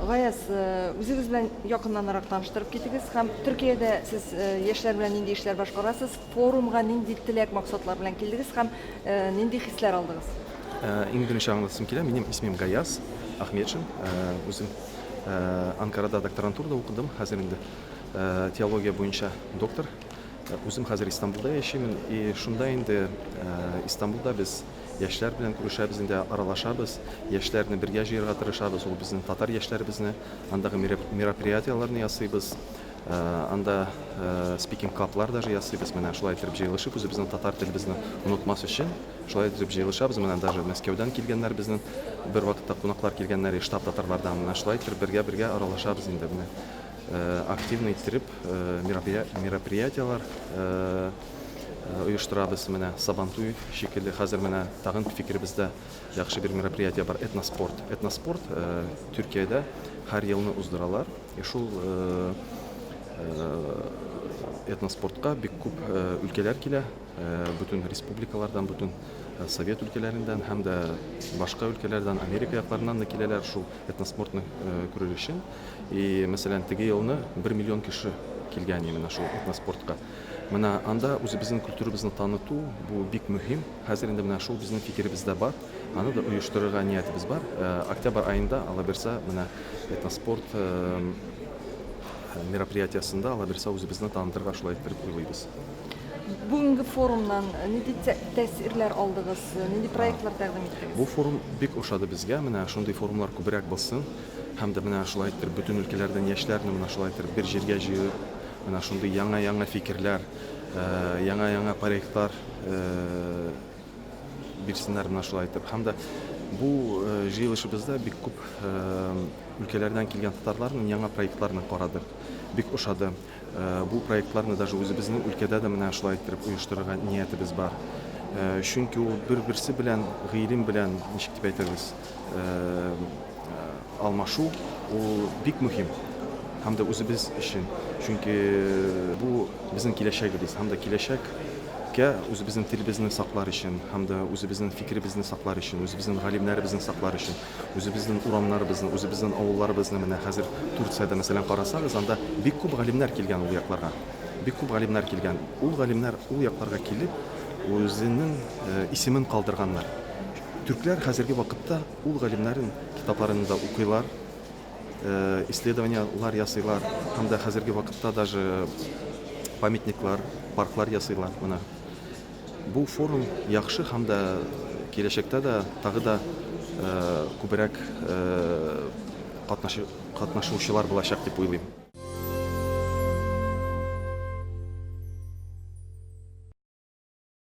Гаяз, үзегез белән якыннанрак таныштырып китегез һәм Төркиядә сез яшьләр белән нинди эшләр башкарасыз, форумга нинди теләк-максатлар белән килдегез һәм нинди хисләр алдыгыз? Иң беренче аңлатасым килә, минем исемем Гаяз Ахметшин. Үзем Анкарада докторантурада укыдым, хәзер инде теология буенча доктор. Үзем хәзер Истанбулда яшимен, и шунда инде Истанбулда без яшьләр белән күрешәбез инде, аралашабыз, яшьләрне бергә җыярга тырышабыз, ул безнең татар яшьләребезне, андагы мероприятиеләрне ясыйбыз, анда спикинг клаблар даже ясыйбыз, менә шулай иттереп җыелышып, үзебезнең татар телебезне онытмас өчен, шулай иттереп җыелышабыз, менә даже Мәскәүдән килгәннәр безнең бер вакытта кунаклар килгәннәр, штаб татарлардан, менә шулай иттереп бергә-бергә аралашабыз инде, менә активно иттереп мероприятиеләр оештырабыз, менә Сабантуй шикелле. Хәзер менә тагын фикеребездә яхшы бер мероприятие бар, этноспорт. Этноспорт Төркиядә һәр елны уздыралар. И шул этноспортка бик күп өлкәләр килә, бөтен республикалардан, бөтен совет өлкәләреннән һәм дә башка өлкәләрдән, Америка якларыннан да киләләр шул этноспортны күрер өчен. И, мәсәлән, теге елны 1 миллион кеше килгән именно шул этноспортка. Менә анда үзебезнең культурабызны таныту бу бик мөһим. Хәзер инде менә шул безнең фикеребездә бар. Аны да оештырырга ниятебез бар. Октябрь аенда, Алла бирса, менә этноспорт мероприятиясендә, Алла бирса, үзебезне танытырга шулай иттереп уйлыйбыз. Бүгенге форумнан нинди тәэсирләр алдыгыз, нинди проектлар тәкъдим иттегез? Бу форум бик ошады безгә. Менә шундый форумлар күбрәк булсын. Һәм дә менә шулай иттереп бөтен өлкәләрдән яшьләрне менә шулай иттереп бер җиргә җыеп, менә шундый яңа-яңа фикерләр, яңа-яңа проектлар бирсеннәр менә шулай итеп. Һәм дә бу җыелышыбызда бик күп өлкәләрдән килгән татарларның яңа проектларын карадык. Бик ошады. Бу проектларны даже үзебезнең өлкәдә дә менә шулай иттереп оештырырга ниятебез бар. Чөнки ул бер-берсе белән гыйлем белән, ничек дип әйтербез, алмашу ул бик мөһим. Һәм дә үзебез өчен. Чөнки бу безнең киләчәгебез. Һәм дә киләчәккә үзебезнең телебезне саклар өчен, һәм дә үзебезнең фикеребезне саклар өчен, үзебезнең галимнәребезне саклар өчен, Үзебезнең урамнарыбызны, үзебезнең авылларыбызны менә хәзер Турциядә, мәсәлән, карасагыз, анда бик күп галимнәр килгән ул якларга. Бик күп галимнәр килгән. Ул галимнәр ул якларга килеп, үзенең исемен калдырганнар. Түркләр хәзерге вакытта ул галимнәрнең китапларын да укыйлар, исследованиелар ясыйлар һәм дә хәзерге вакытта даже памятниклар, парклар ясыйлар. Менә Бу форум яхшы һәм дә киләчәктә дә тагы да күбрәк катнашучылар булачак дип уйлыйм.